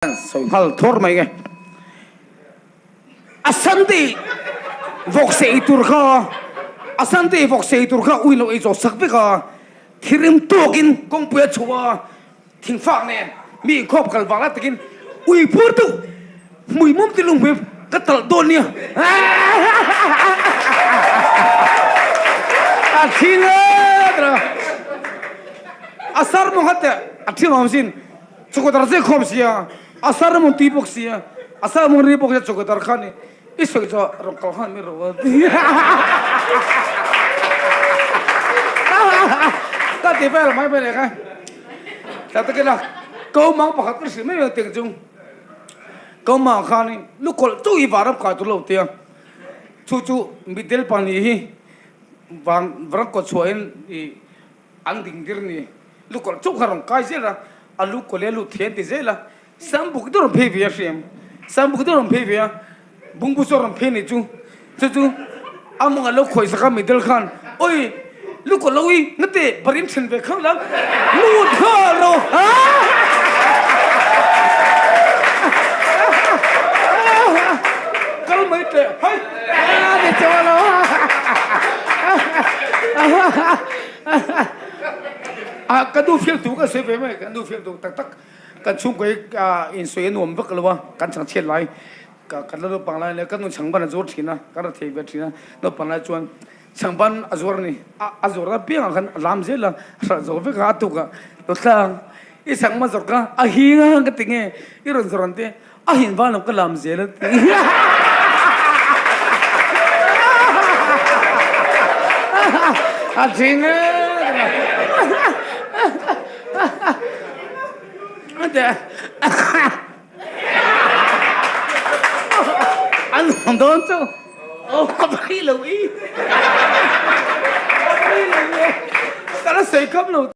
Sawi nghal thawr mai nge. A Sunday vawk sei tur kha a Sunday vawk sei tur kha uilo ei zawh sak vek a, thirim tawkin kawngpui a chhuah a, thingfak nen mi inkhawp kal vang lai takin ui phur deuh hmui mum ti lung hmui ka talh dawn nia. A thing e a sermon kha teh a thing awm sin. Chawkawdar zek khawm sia, a sermon tui bawk sia, a sermon ri bawk sia chawkawdar khan i i sawi chu rawn kal nghal mai rawh a ti. Ka ti vel mai mai leh kha. Tah takin a ko mang pakhat ka hrilh mai mai tiang chu. Ko mang khan i lukawlh chu i vanram kai tur lo tia. Chu chu mitdel pahnih hi van ram kawt chhuahin i An ding dir ni. Lukawlh chauh kha rawn kai zel a, a lukawlh hi a lut thei an ti zel a. Sambuk deuh rawn phei ve a hriam. Sambuk deuh rawn phei ve a, bungbu chu a rawn phei ni chu. Chu chu a mawng a lo khawih sak a middle khan, Oi, lukawlh lo i, na te bar in then ve kha la, lut kha ro. Kal mai teh, hai, a ni chauh a lo. A ka nu fial tu ka sawi ve mai, ka nu fial tu tak tak kan chhungkaw hi insawi a nuam vak lo a, kan chhang chhiat lai ka kan la naupang lai nia ka nu chhangban a zuar thin a, kan ra thei ve thin a, naupang lai chuan chhangban a zuar a ni, a zuar apiangah khan a lam zel a, a hralh zo vek a, a tuk a tlang i chhangban zawrh kha a hing a ka ti nge i rawn zawrh ang te A hin van lo ka lam zel a ti. A thing e. An hawng dawn chu. Oh, ka bai lo i. Ka la sawi kham lo.